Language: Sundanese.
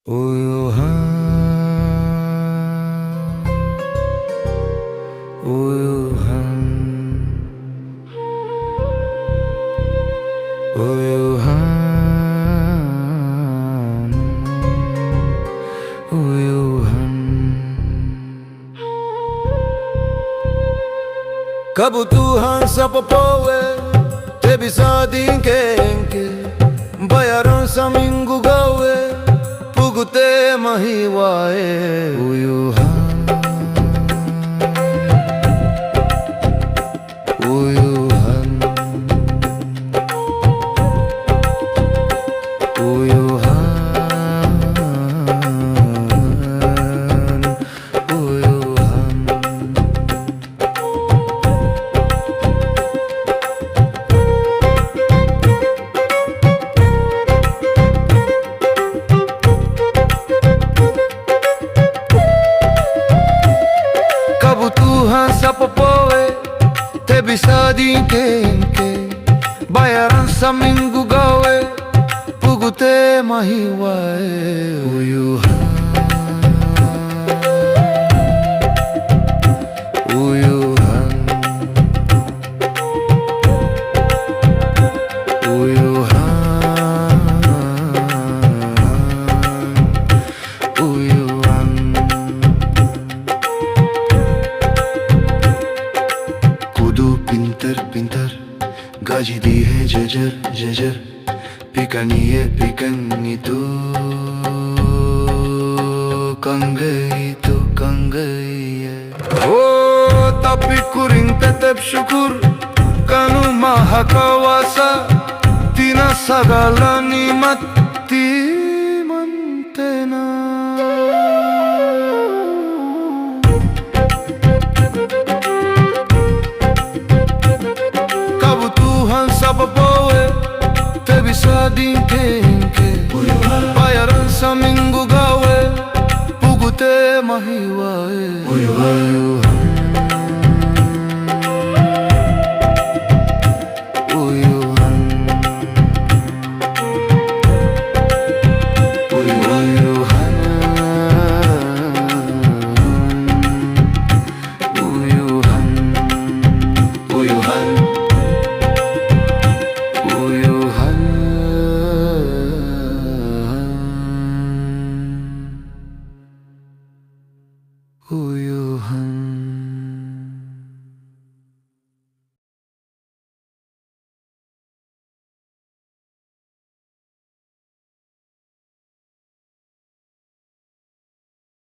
Uyuhan, uyuhan, uyuhan, uyuhan. Kabutuhan sa popowe, tebi sa dinkenke, bayaran sa minggu gawe, pugute mahiwae. Uyuhan, uyuhan, uyuhan, uyuhan. Kabutuhan sa popoe, tebi sa dinkenke, bayaran sa minggu gawe, pugute mahiwae. Uyuhan, uyuhan, uyuhan, uyuhan. Kudu pintar pintar, gaji dihe jejer jejer, pikanie pikan itu, kangge itu kangge. Oh, tapi kuring tetep syukur, kanu maha kawasa, tina sagala nikmat ti mantena. Kabutuhan sa popoe, tebi sa dinkenke, bayaran sa minggu gawe, pugute mahiwae. Uyuhan, uyuhan, uyuhan, uyuhan, uyuhan, uyuhan, uyuhan.